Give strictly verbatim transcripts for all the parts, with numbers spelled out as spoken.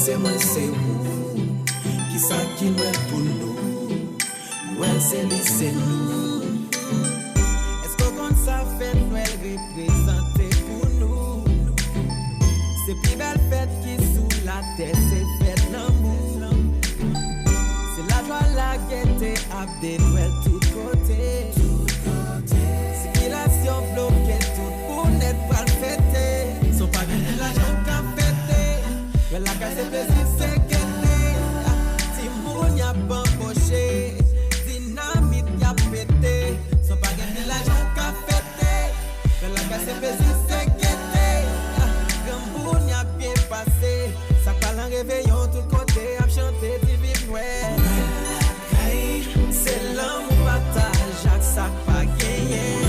Se mwen, se ou, kisa ki Nwèl pou nou? Nwèl se li, se nou. Èske w konn sa fèt Nwèl reprezante pou nou? Se pi bèl fèt ki sou latè, se fèt lanmou. Se lajwa, lagete ap de Nwèl tout kote. Sikilasyon bloke tout pou nèt pral fete. San w pa gen lajan ou ka fete. Nwèl lakay se plezi, se gete. Timoun y ap anboche, dinamit y ap pete. San w pa gen lajan ou ka fete. Nwèl lakay se plezi, se gete. Granmoun y ap byen pase. Sa k pral nan reveyon tout kote ap chante ti viv Nwèl. Se lanmou, pataj ak sa k pa genyen.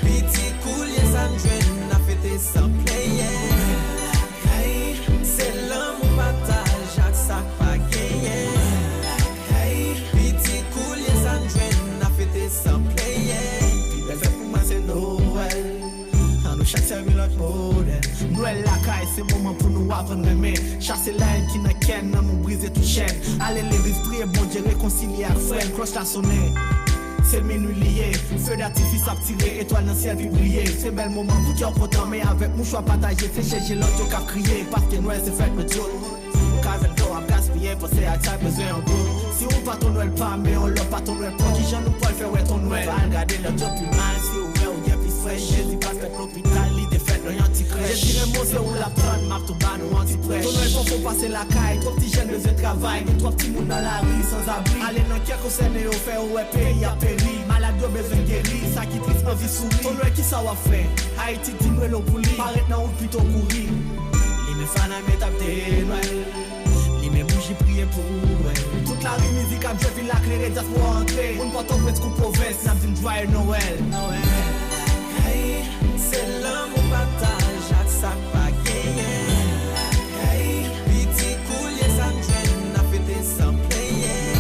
Piti koulye sa n jwenn, n ap fete san plenyen. Se lanmou, pataj ak sa k pa genyen. Piti koulye sa n jwenn, n ap fete san plenyen. Pi bèl fèt pou mwen se Nwèl. An nou chak sèvi lòt modèl. Nwèl lakay se moman pou nou aprann renmen. Chase lèn ki nan kè n, lanmou brize tout chèn. Ale legliz priye Bondye rekonsilye ak frè n. Klòch la sonnen, se minui li ye. Fe datifis ap tire, etwal nan syèl pi briye. Se bèl moman pou kè w kontan, men avèk mouchwa pataje, se chèche lòt yo k ap kriye. Paske Nwèl se fèt nou tout. Ou ka jwenn tan w ap gaspiye, panse ak sa k bezwen yon gout. Si ou pa Ton Nwèl pa, men yon lòt pa Ton Nwèl pran. Kijan nou pral fè wè Ton Nwèl? Pa al gade lòt yo pi mal, si ou wè ou gen plis frèch. Jezi pa t fèt lopital, li te fèt nan yon ti krèch. Jezi renmen w, se ou l ap tann, m ap tou ba nou yon ti prèch. Ton Nwèl fanfon pase lakay, twòp ti jèn bezwen travay, gen twòp timoun nan lari, sanzabri. Ale nan kè konsène yo, fè yo wè peyi ap peri. Malad yo bezwen geri, sa ki tris anvi souri. Ton Nwèl kisa w ap fè? Ayiti di Nwèl ou pou li, pa ret nan wout pito kouri. Limen fanay, met ap de Nwèl. Limen bouji, priye pou Nwèl. Tout lari mizik ap jwe, vil la klere, dyaspora antre. Moun Pòtoprens kou pwovens, n ap di n jwaye Nwèl. Nwèl. Se lanmou, pataj ak sa k pa genyen. Piti koulye sa n jwenn, n ap fete san plenyen.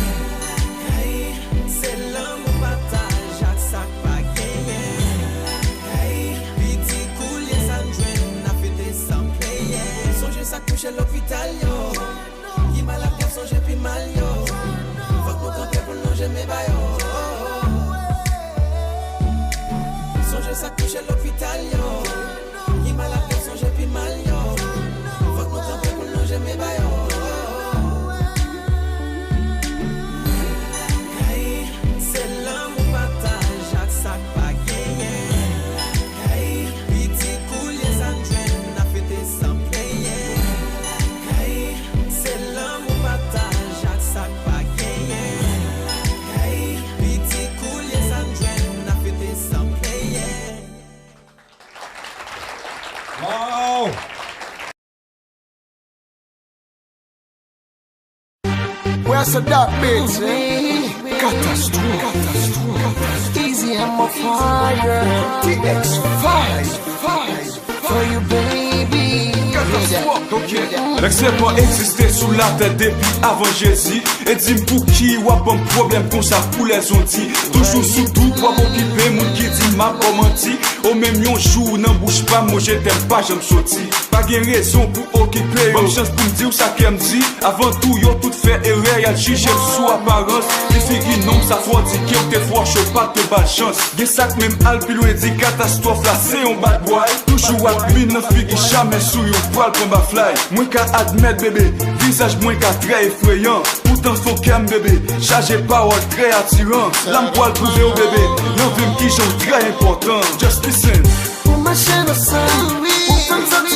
Se lanmou, pataj ak sa k pa genyen. Piti koulye sa n jwenn, n ap fete san plenyen. Sonje sa k kouche lopital yo, ki malad k ap sonje pi mal yo. Fòk nou kanpe pou n lonje men ba yo. Sonje sa k kouche lopital yo, ki malad k ap sonje pi mal yo. Fòk nou kanpe pou n lonje men ba yo. Se lanmou, pataj ak sa k pa genyen. Piti koulye sa n jwenn, n ap fete san plenyen. Se lanmou, pataj ak sa k pa genyen. Piti koulye sa n jwenn, n ap fete san plenyen. Wow! Where's the dark bitch, eh? Katastwòf, katastwòf, katastwòf. Easy, I'm a fire. T X five, five, for you, baby. Katastwòf, ok. Nèg se pa egziste sou latè depi avan Jezi. E di m pouki w ap ban m pwoblèm konsa pou lèzondi. Toujou sou doub w ap okipe moun ki di m ap ba w manti. O menm yon jou nan bouch pa m mo je t'aime pa janm soti. Pa gen rezon pou okipe yo. Ban m chans pou m di w sa kè m di. Avan tou, yo tout fè erè, y al jije m sou aparans. Li figi nonm sa twò di ke w te fò cho, pa t ba l chans. Gen sa k menm al pi lwen, di katastwòf la se yon bad boy. Toujou ak min nan figi, jamè sou yon pral pran baflay. Mwen ka admèt, bebe, vizaj mwen ka trè efreyan. Poutan fon kè m, bebe, chaje pawòl trè atiran. La m pral pwouve w, bebe, nan vi m kijan w trè enpòtan. Just listen. Ou mache nan san, ou fè m santi